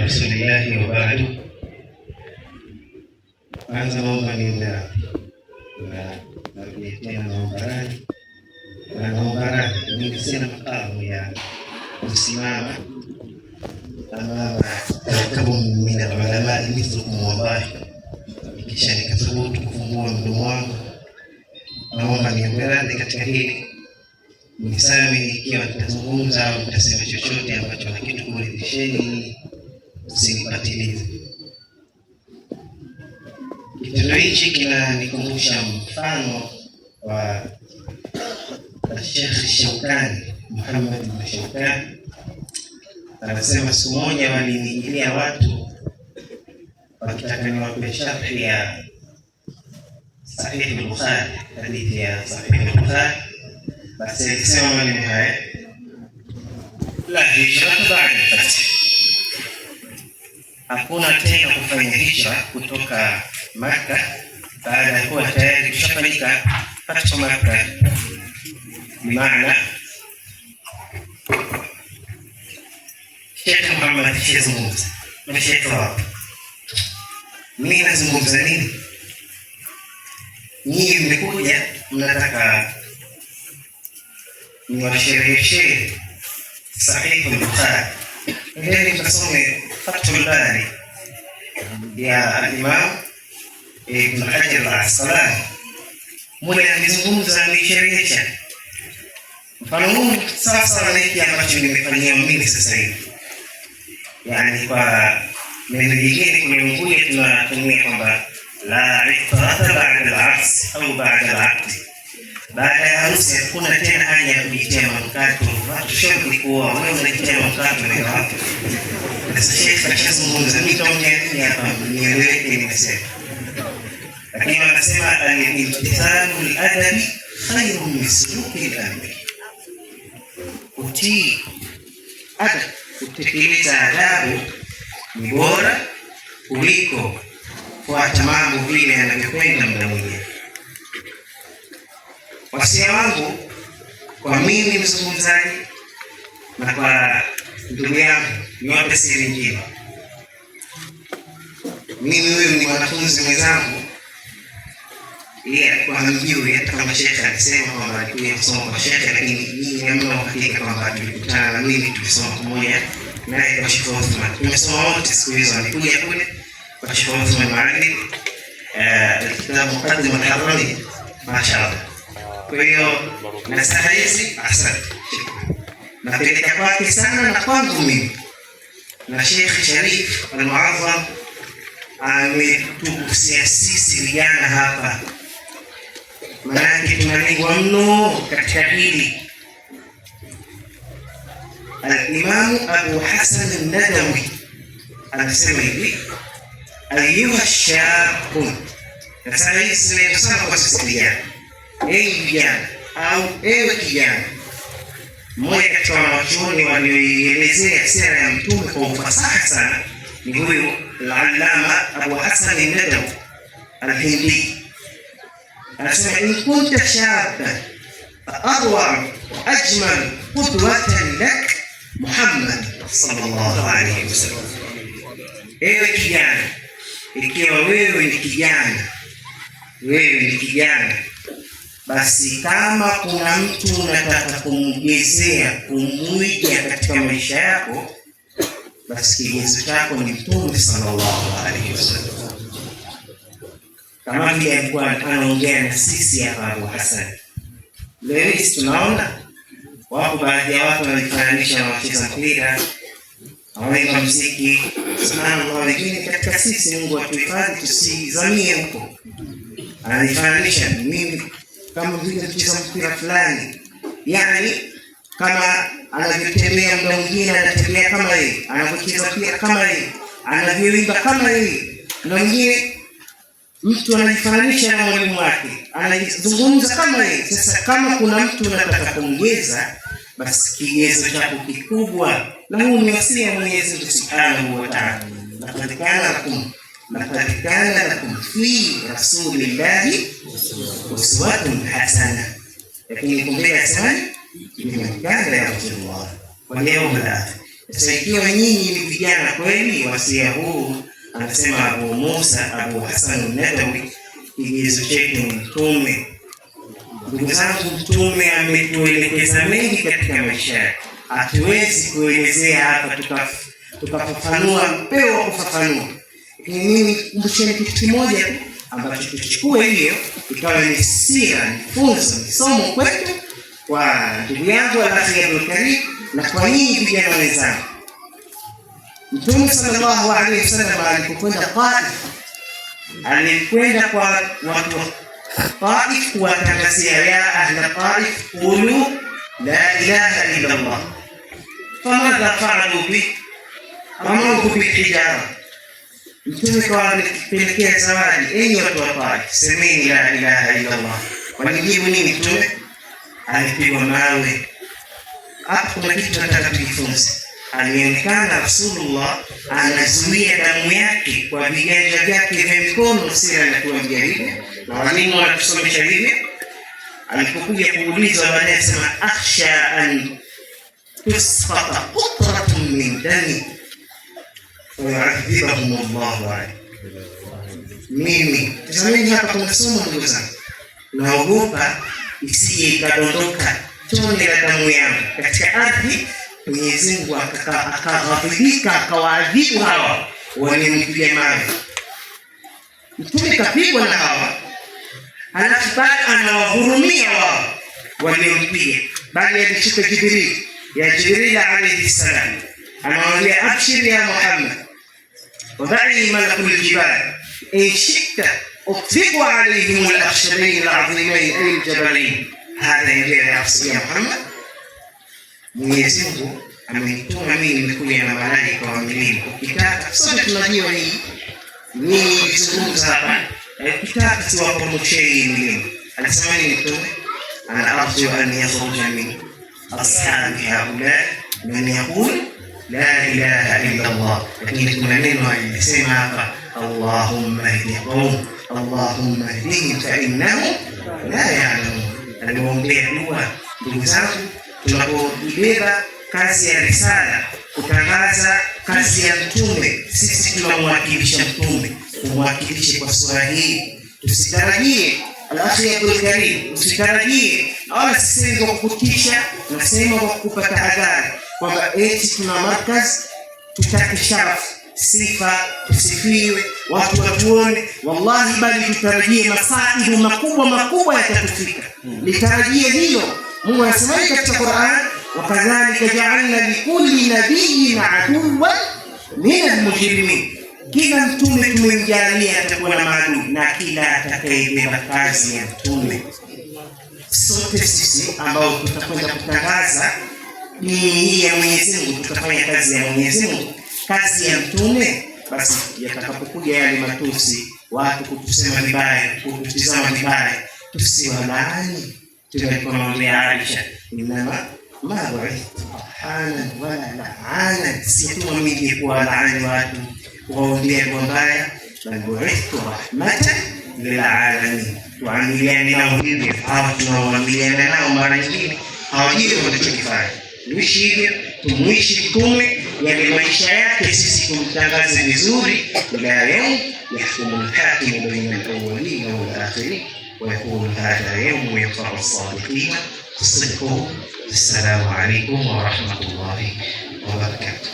Rasulillahi wa ba'du. Kwanza naomba niombe radhi na narudia tena, naomba radhi na naomba radhi. Mimi sina makamu ya kusimama amama kawkabun min alulamai mithlukum, wallahi, kisha nikathubutu kufungua mdomo wangu. Naomba niombe radhi katika hili, mnisamehe ikiwa nitazungumza au nitasema chochote ambacho hakitokuridhisheni, msinipatilize. Kitendo hichi kinanikumbusha mfano wa Sheikh Shaukani, Muhammad bin Shaukani. Anasema siku moja waliniingilia watu wakitaka niwape sharhi ya Sahihi al-Bukhari, hadithi ya Sahihi al-Bukhari. Basi alisema maneno haya, la hijrata ba'da al-fath, hakuna tena kufanya hijra kutoka Makka baada ya kuwa tayari kushafanyika fathu Makka. Bimaana Sheikh Muhammad shazungumza na Sheikh wapi? Mimi nazungumza nini? Nyinyi mmekuja mnataka niwashereheshe Sahihu al-Bukhari. Endeni mkasome Fathul Bari ya al-Imam Ibn Hajar al-Asqalani, mule amezungumza, ameisherehesha. Mfano huu sasa na hiki ambacho nimefanyia mimi sasa hivi, yani kwa neno jingine kule Unguja tunatumia kwamba la itrata ba'da al-aqd au ba'da al-aqd, baada ya harusi hakuna tena haja ya kujitia manukato. Watu shauku kuoa, wewe unajitia manukato na wapi? Sasa Sheikh ashazungumza, mimi taongea nini hapa? Nieleweke nimesema, lakini wanasema al-imtithalu al-adabi khairun min suluki al-amri, kutii adab, kutekeleza adabu ni bora kuliko kuacha mambo vile yanavyokwenda muda mwenyewe. Wasia wangu kwa mimi mzungumzaji na kwa ndugu yangu, niwape siri njema. Mimi huyu ni mwanafunzi mwenzangu, yeye alikuwa hamjui hata kama shekhe alisema kwamba alikuja kusoma kwa shekhe, lakini nyinyi hamna uhakika kwamba tulikutana na mimi, tulisoma pamoja naye kwa Sheikh Othman, tumesoma wote siku hizo, alikuja kule kwa Sheikh Othman Maalim, alkitabu Muqaddima al-Hadrami, mashaallah. Kwa hiyo nasaha hizi, asante, napeleka kwake sana na kwangu mimi na Sheikh Sharif Al-Muazzam ametugusia sisi vijana hapa, manake tunalengwa mno katika hili. Al-Imamu Abu Hasan An-Nadawi anasema hivi, ayuha shabun. Nasaha hizi zinaenda sana kwa sisi vijana. Ewe vijana au ewe kijana, mmoja katika wanawachuoni walioielezea sera ya Mtume kwa ufasaha sana ni huyu Al-Allama Abu Hasan An-Nadawi Al-Hindi. Anasema in kunta shaban fa arwa wa ajmal qudwatan lak Muhammad sallallahu alayhi wasallam. Ewe kijana, ikiwa wewe ni kijana, wewe ni kijana, basi kama kuna mtu unataka kumgezea, kumwiga katika maisha yako, basi kigezo chako ni Mtume sallallahu alaihi wasallam. Kama vile alikuwa anaongea na sisi hapa Abu Hassan. Leo hii tunaona wapo baadhi ya watu wanajifananisha na wacheza mpira, wanaimba muziki. Subhanallah, wengine katika sisi, Mungu atuhifadhi tusizamie huko. Anajifananisha mimi kama vile mcheza mpira fulani, yani kama anavyotembea muda mwingine anatembea kama yeye, anavyocheza mpira kama yeye, anavyoimba kama yeye. Muda mwingine mtu anajifananisha na mwalimu wake, anazungumza kama yeye. Sasa kama kuna mtu unataka kumgeza, basi kigezo chako kikubwa, na huu ni wasia wa Mwenyezi Mungu Subhanahu wa Ta'ala, laqad kana lakum laqad kana lakum fi rasulillahi uswatun hasana, lakini kumbea asemaje? Liman kana yarju Allah wal yawmal akhir. Sasa ikiwa nyinyi ni vijana kweli, wasia huu anasema Abu Musa Abu Hasan Nadawi, kigezo chetu ni Mtume. Ndugu zangu, Mtume ametuelekeza mengi katika maisha yake, hatuwezi kuelezea hapa tukafafanua mpeo wa kufafanua, lakini mimi kumbusheni kitu kimoja tu ambacho tuchukue hiyo ikawa ni sira, ni funzo, ni somo kwetu, kwa ndugu yangu Alakhi Abdul Karim na kwa nyinyi vijana wenzangu. Mtume sallallahu alaihi wasallam alipokwenda Taif, alikwenda kwa watu wa Taif kuwatangazia, ya ahla Taif qulu la ilaha illa Allah. Famadha faalu bi ramauhu bilhijara. Mtume kawapelekea zawadi, enyi watu wa Taif, semeni la ilaha illa Allah. Walijibu nini Mtume? Alipigwa mawe. Hapa kuna kitu nataka tujifunze. Alionekana Rasulullah anazuia damu yake kwa viganja vyake vya mikono, sira anakuwa mjaribu, na walimu wanatusomesha hivyo. Alipokuja kuulizwa baadaye, asema akhsha an tusqata qutratun min dami wayuadhibahum Allahu alayhi. Mimi tazameni hapa, kuna somo ndugu zangu, naogopa isije ikadondoka tone la damu yangu katika ardhi, Mwenyezi Mungu akaghadhibika akawaadhibu hawa waliompiga mawe. Mtume kapigwa na hawa, halafu bado anawahurumia wao waliompiga, bali alishuka Jibril, ya Jibril alayhi salam, anamwambia abshir ya Muhammad, wadai malakul jibal in shikta utbiqu alayhim al-akhshabain al-azimain ay al-jabalain. Hadha ya Muhammad, Mwenyezi Mungu amenituma mimi, nimekuja na malaika wa milima. Ukitaka sote tunajua hii, mimi nilizungumza hapa, ukitaka siwapromoshei hii milima. Alisema nini Mtume? Ana arju an yakhruja min ashabi haula man yaqul la ilaha illa Allah. Lakini kuna neno alisema hapa, allahumma ihdi qaum allahumma ihdihim fa innahum la ya'lamun. Aliwaombea dua. Ndugu zangu, tunapoibeba kazi ya risala, kutangaza kazi ya Mtume, sisi tunamwakilisha Mtume, tumwakilishe kwa sura hii. Tusitarajie Al-akhi Abdul Karim, usitarajie wala sisemi kwa kukutisha, nasema kwa kukupa tahadhari kwamba eti tuna markaz, tutake sharafu, sifa, tusifiwe, watu watuone. Wallahi, bali tutarajie masaibu makubwa makubwa yatatufika. Litarajie hilo. Mungu anasemaje katika Qur'an? Wakadhalika ja'alna likulli nabiyyin aduwwan min almujrimin, kila mtume tumemjalia atakuwa na maadui, na kila atakayebeba kazi ya mtume. Sote sisi ambao tutakwenda kutangaza dini hii ya Mwenyezi Mungu, tutafanya kazi ya Mwenyezi Mungu, kazi ya mtume, basi yatakapokuja yale matusi, watu kutusema vibaya, kututizama vibaya, tusiwalaani. Tunamwambia Aisha, innama ma buithtu farhanan wala laanan, sijatumwa mimi kuwalaani watu, kuwaombea dua mbaya, bal buithtu rahmatan lilalamin. Tuamiliane nao hivyo, hawa tunaoamiliana nao mara nyingine hawajui wanachokifanya. Tuishi hivyo, tumuishi Mtume, yale maisha yake sisi tumtangaze vizuri, ila yaum yahkumu lhakimu baina alawalina walakhirin ويكون هذا يوم ينفع الصادقين صدقهم. السلام عليكم ورحمة الله وبركاته.